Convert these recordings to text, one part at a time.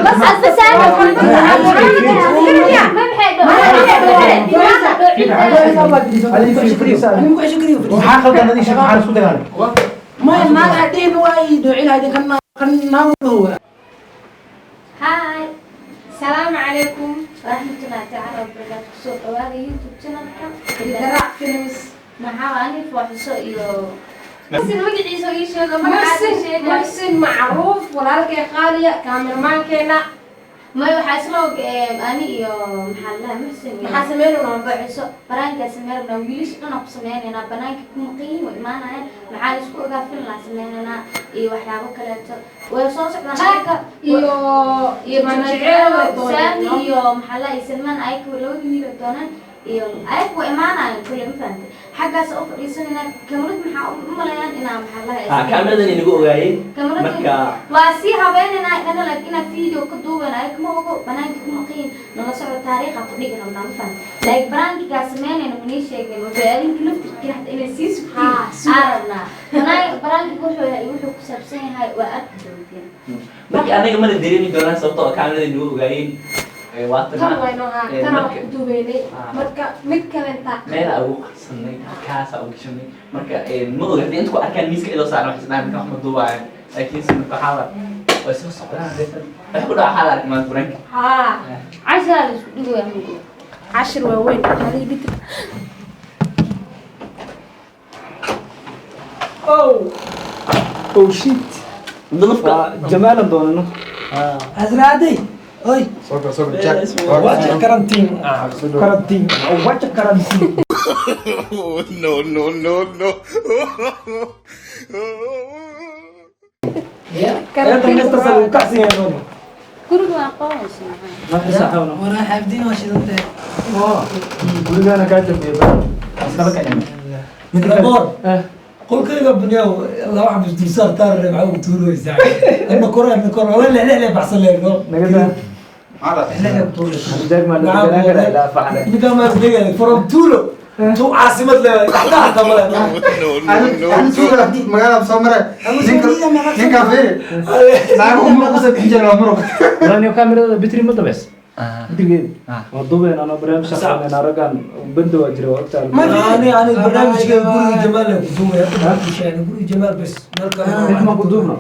Bas asba saami. Ma maxay Maxaa qaldan adii sheeg, maxaa isku dagaalay? Maya, naag hadhihin waa ii dhoocin lahayd kan kan naag dhahowa. Hi. Salaamu calaykum. Waraxmatullahi tacaala wabarakaatu. Kusoo dhawaada YouTube channelka Garaac Films. Maxaa ani fooxiso iyo Muxsin magaciisa ii sheego, magacaasa Muxsin sheega. Muxsin Macruuf, walaalkay qaaliya, kaamirmaankeena. May, waxaa isla og ani iyo maxaa la dhahaa Muxsin iyo Maxaa sameynayna? Fooxiso banaankaa sameynayna, wiilasha dhan aan ku sameynaynaa banaanka ku maqan way imaanayaan. Maxaa la isku ogaa? Film laan sameynaynaa iyo waxyaabo kaleeto way soo socdaan ayaga Iyo iyo Jecel. Saami iyo maxaa la dhahaa Salmaan, ayaga labada wiil oo doonaan iyo ayaga way imaanayaan kule. Ma fahantay? Xaggaas u fadhiisanayna kamarad. Maxaa u malayaan inaa maxaa la Ha, kaamiradan inagu ogaayeen. Kamarada marka waa sii habeenaynaa dhana, laakiin inaa video ka duuban ayaga ma ogo, banaanka ku maqayin. Nala socdo, taariikha ku dhigi rabnaa. Ma fahantay? Like banaankigaa sameynayna manii sheegnay maba adinka laftirkiina xataa inay sii sugtiin aa rabnaa. Banaankiga wuxuu yahay, wuxuu ku saabsan yahay waa arki doontiin. Marka anaga mana dareemi doonaan sababtoo ah kaamirada inagu ogaayeen. Waatana Tan waynoo haa, tana wax ku duubeynay. Ah. Marka mid kalenta meela ugu qarsanay, halkaasaa u gashanay. Marka ma oga haddii inta ku arkaan miiska idoo saaran waxay isdhahaan ninkan wax ma duubaayan, laakiin se marka waxaa way soo socdaan. Wax ku dhaca waxaa la arkay maanta banaanka. Haa. Cashaa la isku dhigaya mugo. Cashir waaweyn adiga bitir. Oh. Oh shit. Dulufka. Waa jamaalan doonano. Azraaday oy. Soo soo jack. Wacha karantiin, karantiin, wacha karantiin. No, no, no, no. Inta kasta sal uu kacsan yahay nono. Guriga waa aqoonaysa maxaa? Ma xisaabno. Waraa xaafdiin waa shidantahay. Gurigana kaa dambeeya iskala kacin. Raboor. Qolkayga bunyaw laba xabis dulsaar taarare maxaa ugu tuuraysaa? Ama kore ama kore wala lexlexle baxsan leeno. Naga daa. Lexlexle ku tuuraysaa. Jaag maa la deganaan karaa ilaa faxle. Ninkaa maa degaya from tuulo to caasimad leedahay dhaxda xataa ma leedahay. No, no, no. Magaalada soo maray. Ninka fiiri. Naago uma ku bixin jiray laba muruq. Walaal, kaamirada bitri ma dabeys bitrigeedi waa duubeen anoo barnaamij shaqaynayna raggan banda waa jira, waa ogtahay. Ani barnaamijka guriga Jamaal ku duubaya hadda baan ku sheegay guriga Jamaal bas meel kale. Mid ma ku duubno?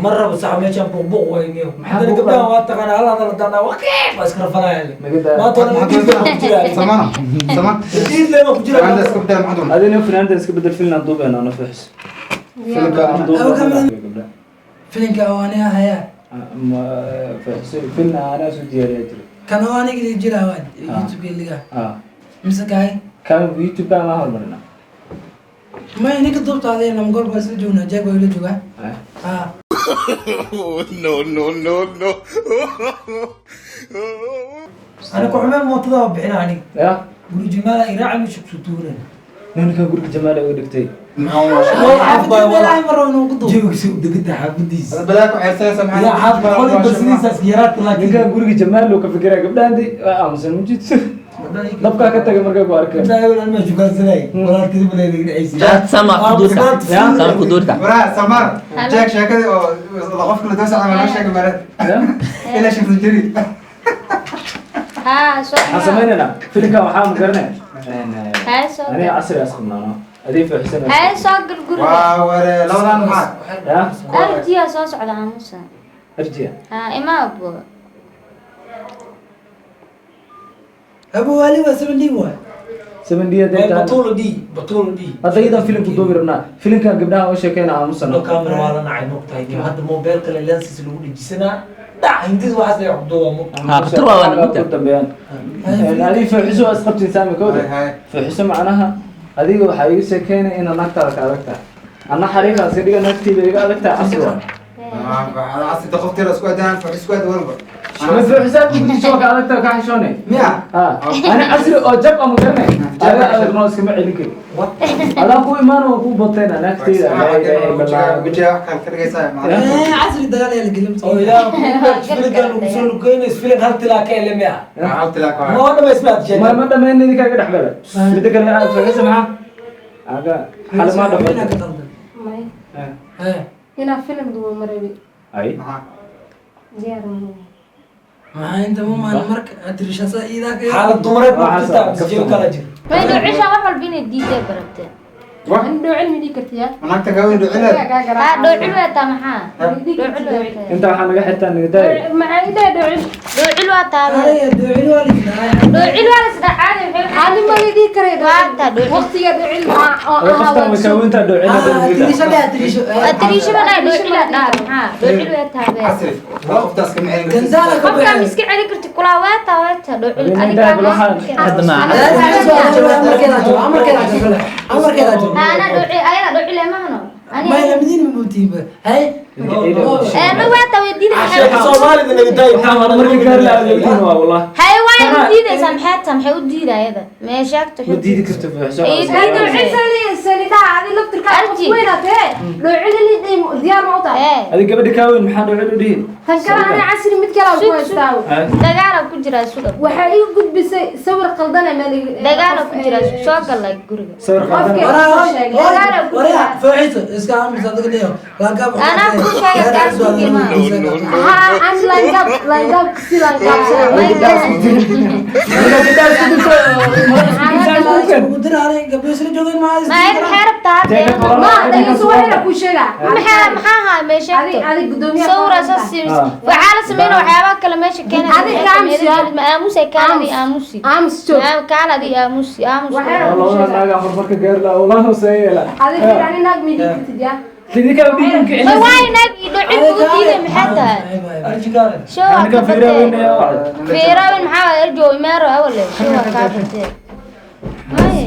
Ma rabo sax, meeshaan buuq buuq wayniyo. Maxaa haddana buuq? Gabdhaha waa taqaanaa, hal hadal haddaan dhaho waa iska rafanaya. Naga daa. Maanta hore diid lema ku jiraa. Samana. Saman. Diid lema ku jiraa. Fanaanda iska bedel maxaa doon. Adina finaanta iska bedel, filnaan duubeen anoo fixis. Filimka. Gabdhaha. Filinka oo aniga hayaa. Filna anaa soo diyaariyaa jira. Kan oo aniga jira waa YouTube liga. Ah. Mise kaay? Kan YouTube-ka ma hormarina. Maya, ninka duubta adee lama goor baa isla joognaa, jaag waa ila joogaa. Ah. No, no, no, no. Ani ku xumeen mootada waa bixina aniga. Ya. Guri Jamaala iraaci meesha kusoo tuuran. Ninkan guriga Jamaal ay u dhigtay. Xaafadii meelaha ma rabo inuu ku duubo. Jawigiisa u deganta xaafadiisa. Balaa ku xeersanaysa maxaa? Yaa xaafad qoli basniisaas yaraadka laakiin. Ninkan guriga Jamaal loo ka fikiraa, gabdhahan di aamusan ma jirto, dabkaa ka tagay markay ku arkeen. Gabdhaha hebel anmaa shukaansanay walaaltinimo leedahay dhacaysa. Sama kuduurta, sama kuduurta. Waraa Samar. Jack sheekadii oo qofka la doosa camal noo sheegay maray. Ilaa shifta jiri. Haa, soo Waxaan sameynaynaa filimkan waxaa ma garanay. Haa, soo Aniga casri as qabnaano adii fooxisan. Haa, soo gal guriga. Waa ware labadan maxaa? Ya. Arjiya soo socda, aamusa. Arjiya. Haa, imaa abo. Abu Wali waa 7D waay. 7D hadday tahay. Batuulo d, batuulo d. Hadda iyadan filimku duubi rabnaa, filimkan gabdhaha oo sheekeyna aamusano. No camera waa la nacay mogtahay. Hadda mobile kale lenses lagu dhejisanaa dhac hindida waxaas lay duuba mogtahay. Ha, khatar waa waana ku mugta. Dambeeyaan adiga fooxiso waa isqabtiin saami kooda. Hay. Fooxiso macnaha adiga waxaa iga sheekeynaya inaad naagtaada ka adag tahay, anna xariiqaas iska dhiga, naagtayda iga adag tahay, casri waa. Casida qofteeda isku adaan fa isku ad walba. Ma fooxisaad ku gudisho waa ka adag tahay, kaa xishoonay. Miya? Ha, ani casri oo jab ama garanay aga adag noo iskama celin kari, adaa ku imaan oo ku batayna naagtayda laa ilaaha illa Allah. Wajiga wax kale ka dhigaysaa macnaha. Eh, casri dagaal ayaa la gelin. Oo ilaah filinkan lagu soo lugeynayso, filin hal tilaa ka eleme ah. Hal tilaa ka. Ma dhamaysmaad ma sheegay? Ma dhamayn idinkaa ga dhex galay. Midda kale aad fooxisa maxaa aga xale maa Inaa dhamayn. ka qaldan. May. Eh. Inaa film duubo ma rabi. Ay. Maxaa? Diyaar ma Maxaa inta ma maan marka adirishasa iidaa ka Xaalad dumareed ma jirtaa mise jeeb kala jir? Ma dhocisha wax walba inay diiday barabteen. Dhoocil ma dhigi kartiyaa? Naagta gaawin dhucileed. Haa, dhoocil waa taa maxaa? Dhoocil waa taa. Inta waxaa naga xirtaa naga daay. Maxaa idhaa dhoocil? Dhoocil waa taa. Araya doocil waa la Dhoocil waa la isdhaa caadi waxay. Ani ma la dhigi karay. Waa taa dhoocil. Waqtiga dhoocil oo Waa qoftan way kaaweyntaa dhoocil. Atirisho le atirisho. Atirisho ma dhahay dhoocil waa dhaa maxaa? Dhoocil waa taa bee. Casri. Waa qoftaas kama celin kartid. Gantaala ka Qofka baxay. miska celi karti kulaa waa taa waa taa dhoocil. Habeenay Adiga dahabal waxaan- Hadda ma Amarkeeda jiro, amarkeeda jiro, amarkeeda jiro. Ana dhoocil ayada dhoocil ma hano. Ani Ma lamidin ma mutiiba. Hay. Ee ma waa taa way diiday. Sheeka Soomaalida naga daay. Waxaan marka gaar la adeegin waa wallah. Hay waa u diidaysaa maxay taa maxay u diiday ayada? Mee sheegto. Ma diidi karto fuuxso. Ee Dhoocil salidaa adi laftirkaa qof weyna tee dhoocil li diyaar ma u tahay? Ee Adiga gabadha kaaweyn maxaa dhoocil u dhihi? Tan kale ani casri mid kale aan ku haystaa. Dagaal ku jira suga. Waxaa ii gudbisay sawir qaldan ee meel Dagaal ku jira soo galay guriga. Sawir qaldan. Waraa, faaxiso iska aamus adiga leeyo. Laga Anaa ku sheegay gaar guriga ma. Haa, aan langab langab si langab. Ugu diraaray gabdho isla joogeen ma Ma ay maxay rabtaa hadda? Ma dhageyso waxayna ku sheegaa. Maxaa maxaa ahaa mee sheegto? Adi gudoomiyaha Sawir asaas waxaa la sameynaa waxyaabaha kale meesha keenay. Adiga aamus yaa. Ma aamusay kaaladi aamusi. Aamus joog. Ma kaaladi aamusi aamus. Waxayna ku Wallah sheegaa. naaga marka gaar la wallah hooseeya. Adi fiirani naag ma dhigi kartid yaa. Sidii kale dhiigka Ma waay naag iyo dhoocil ugu diiday maxay tahay? Arjigaale. Show waa Aniga ka fiira batee. weyn ayaa wacday. Fiira weyn maxaa waaye erjo imeero awale show waa kaa batee. Maye.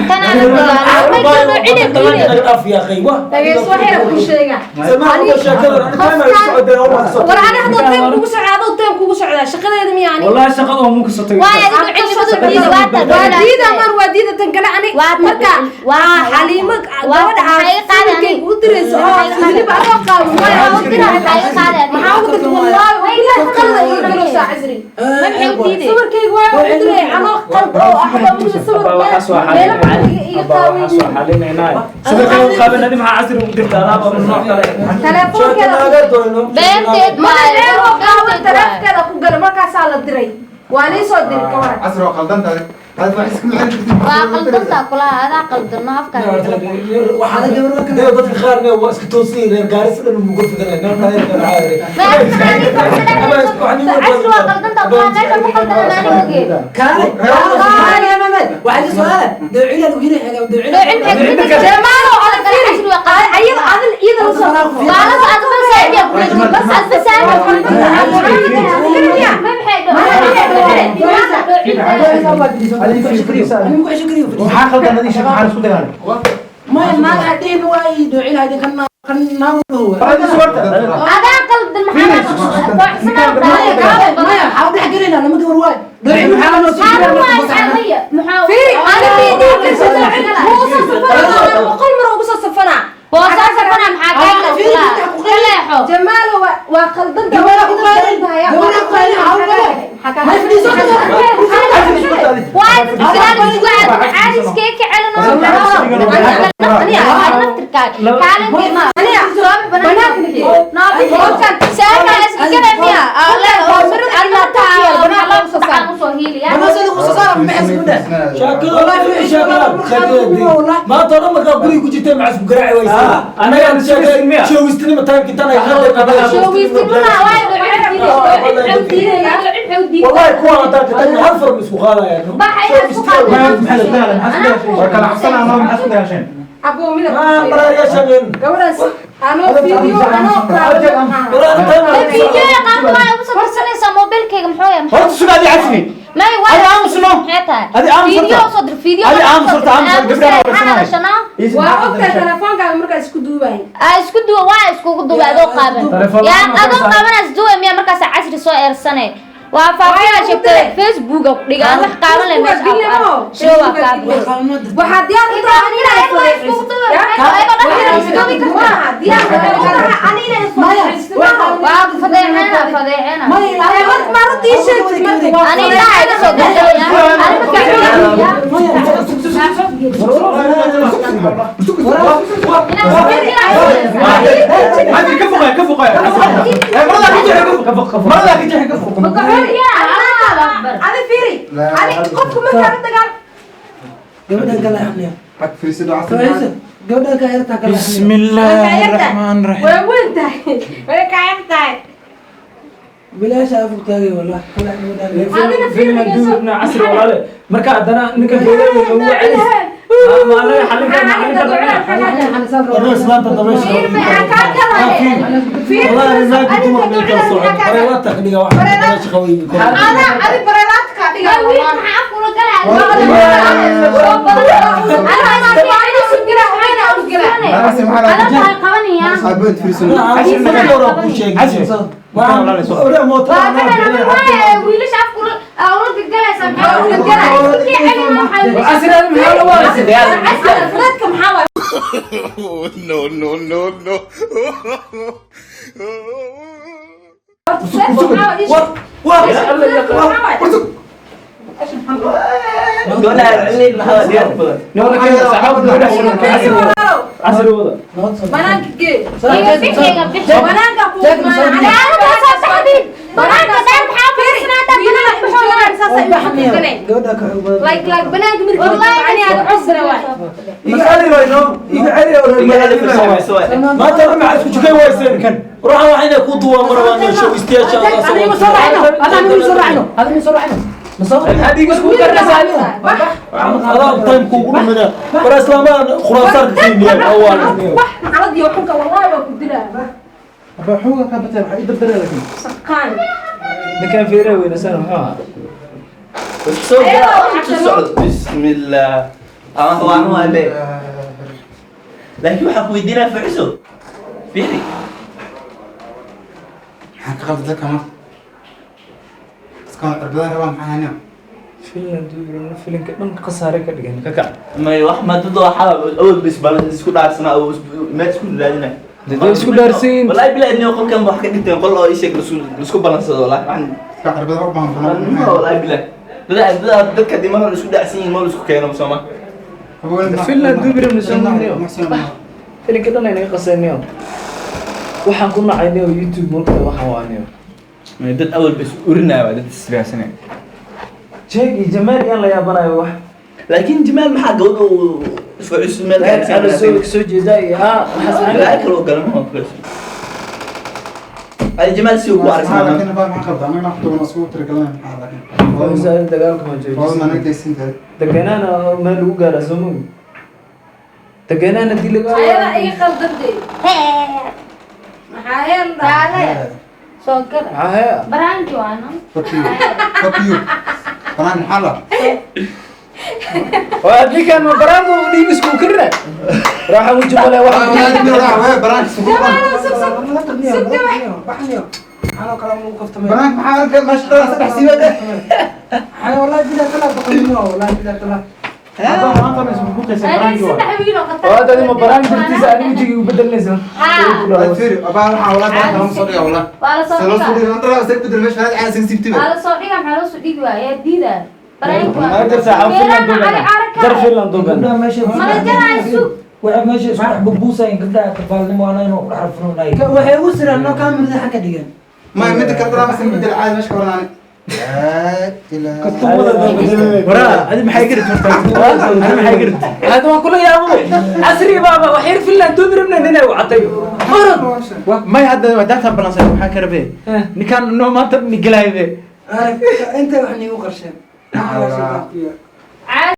Tan aan la dagaalamo. Ma dhoocil diiday. Naga dhaaf yaa akhay. Wah. Dhageyso waxayna ku sheegaa. Samaa uga sheekada. Ani time ay socdeen oo wax socdeen. War ani hadduu time kugu socdaa aduu time kugu socdaa shaqadeeda miya ani. Wallahi shaqada oo muku soo tagay. Waay adiga dhoocilnimadu diiday waa taa Waa diida mar waa diida tan kale ani Waa taa marka waa waa taa. xaliimo Waa gabadha taa. aad Maxay qaadani? sawirkayga u dirayso oo weliba adoo qaawan Waa u diraa maxay qaadani? Maxaa ugu dirtay wallaahi wabillahi qalada iga galowsaa casri. Maxay u diiday? Sawirkayga waa u diray anoo qalad oo ah xataa weliba sawir Abaa waxaas waa meelo badan iga Abaa waxaas waa qaawan. xalinaynaa. Sawirka uu qaaban adi maxaa casri ugu dirtaa alaab ama nooc kale. Telefoonkeeda Sheeka naaga doyno. Beenteed mana waaye. ceeb oo qaawan Beenteed waaye. taleefankeeda ku gala markaasaa la diray. Waa lii soo diray kawaran. Casri waa qaldan tahay. Hada wax iskama celin kartid. Waa qaldantaa kulaha adaa qaldano afkaaga kala baxo. Dee dadka qaarna waa iska toosin reer gaaris dhan ugu fikiray. Meel kale ka dhacay. Ma maxaa ii farxsan casri waa qaldantaa kulaha meesha ku qaldana maani ogeed. Kaale. Kaale maamad. Waxaa su'aal. Doocil lagu yiri xaga doocil. Dhoocil maxay ku diiday? Jamaalo ada fiiri. Casri waa qaldan. Ayada adil iyada la soo Waa la soo adba saabiya ku leeyahay. Bas adba saabiya ku leeyahay. Ma maxay Waxaa qaldan adii shaqo maxaa isku dagaalay? Ma naag hadeen waa doocil hadeen kan kan naag huwa. Adaa qaldan maxaa kooxsanaa Maya, waxaa u dhex gelinaa lama gabar waay. Doocil maxaa loo soo maxaa Fiiri ani mii dhigi kartid wuu soo safanaa boqol mar ugu soo safanaa. Boosaa safana maxaa kaa qaldan ka leexo. Jamaalo waa qaldan Gabadha ku qaylin. Gabadha ku qaylin, ha u qaylin. Ma fadhiiso Waa dadka isku caadi caadiskee ka celinoo Sheekada sheekada sheekada. Maanta oo dhan markaa guriga ku jirtay maxaa isku garaaci waysaa? Anaga aan sheegaysin miya? Shoogistinima time kintan ay qalad qabaan. Wallahi kuwa hadaa ka tagna hal far ma isku qaadayaan. Waa kala cabsanaa ama maxaa isku dagaasheen? Abuu midab. Ma marayaashan. Gabadhaas anoo fiiriyo anoo qaawan. Horta suga adi casri. Adi aamusno. Adi aamus horta. Adi aamus horta aamus gabdhaha waa warsanaya. Waa ogtahay telefoonkaaga markaa isku duubaay. Isku duwa waa iskugu duwa adoo qaaban yaa adoo qaabanaas duwa miya markaas casri soo eersane waa faafina sheegtay Facebooka ku dhigaan wax qaaban leh meesha show waa kaa Waxaa diyaar u tahay inay isku duubo. Maaha diyaar u tahay ani inay isku waa fadeexena fadeexena Ma runtii sheegtid marka. ani ilaaha iga soo gashay ani markaa عسري كفو كفو كفو كفو مرة ذاك جح كفو أنا فيري أنا قفك ما كان دجال gabadhan kala xaqniya حق في سيدو عسري gabadhan ka yarta kala بسم الله الرحمن الرحيم وين tahay way ka yartahay bilaash afur taagay wallahi kala gabadhan فيلم duubna casri walaale marka haddana ninka geeday uu ugu celis ma anaga xallin karna xallin karna الناس ما تضربش والله انا ما كنت مؤمن كالصعود بريلات تقنيه واحد ماشي قوي أنا أنا بريلات كاديga wiil maxaa afka ula galaya عسري maxaa adaa tahay qabanaya عبد في سيدو wiilasha afka ula galaysa maxaa ula galaya casri hada maxaa la waayay fuleedka maxaa waay No, no, no, no. gabadha cilin maxaa diyaar badan noo keena saxaab gabadha casri wada banaanka gee bixiga bixi banaanka ku banaanka dheer maxaa fariisanaata banaanka gabadha ka xoog badan like like banaanka markii ani aad cusra waay ما ترى ما عاد كنت وايسين كان روح وحنا كنت مروان شو استياشا أنا ما صار عنه أنا ما صار عنه هذا ما صار عنه هذه isku karnaysaa هذا تايم كوكو منا براس لامان خراسان كيمياء اول wax macalad iyo xunka wallahi waa ku dilaa أبا حوقك كبتين حق يدبر لك saqaan ninkan fiiray weynasana muxuu ahaa soo socdo bismillah ama waan waa le laakiin waxaan ku weydiinaa fuciso fiiri maxaa ka qaldan dadka ma iska cirbadaha rabaa maxaa haynaa filan duubna filanka dhan khasaare ka dhigan ka kac may wax ma dad waxaa awal bis balan isku dhaarsanaa oo meel isku raadinay Dad isku dhaarsiin. wallahi bilaa inuu qolkan wax ka dhigteen qol oo isheeg isku balansado wallahi waxaan iska cirbadaha u baahan ma wallahi bilaa dad dadka dii mar isku dhacsan yihiin ma isku keeno Sooma Finland duubna soo filanka dhan ay naga qasaynayo waxaan ku nacaynayo YouTube marka waxaan waanayo dad awal bis urinaya waa dad israasanay jeeg iyo jamaal yaan la yaabanayo wax laakiin jamaal maxaa gabadha uu fuciso meel ana soo soo jeedaa iyo ha waxaas laa kale oo garan ma fuciso ay jamaal si uu ku aragsanaa laakiin baa maxaa qaldan anaga naftu isku tirigalan maxaa laakiin Wasaaradda dagaalka ma waa joojisay anaga daysinta deganaana meel lagu gaaraa soo mogi deganaana dii laga ayada iga khaldantay maxaa yeelay soo gala maxaa haya baraanki waana fuck you fuck you banaan maxaa la waa ninkan ma baraanku dhiig isku karina raaxa weji male waxa banaan banaan maxaa halkan meesha dhan saddex siiba والله بلا تلا بقولنا والله بلا تلا saddex wiil oo qatar waa adima baraan dartiisa aan wejigii u bedelinaysa fiiri abaa waxaa walaa banaan lama soo dhiga walaa waa la soo soo dhigaa dhiga andara soo bedel meesha aan soo siibtiba waa la soo dhigaa maxaa loo soo dhigi waaya yaa diidaa baraanki waa jar saaxa Finland duubana jar Finland duubana gabdhaha meesha mala jaraayo sug waxay meesha isku dhex bubuusayin gabdhaha kabaalnimo anaa inuu ku dhex rafnunaay waxay ugu siraan noo kaamirada xagga ka dhigan ما مد كدرا بس مد العادي مش كورناني لا إله waraa adi maxay garid horta adi maxay garid هذا waa kula yaabo casri baaba wax yar Finland duubi rabna inay wacatay orod may hadda wadaadtaan balansan waxaan ka rabee ninkaan noo maanta nigelaybe inta wax niigu qarsheen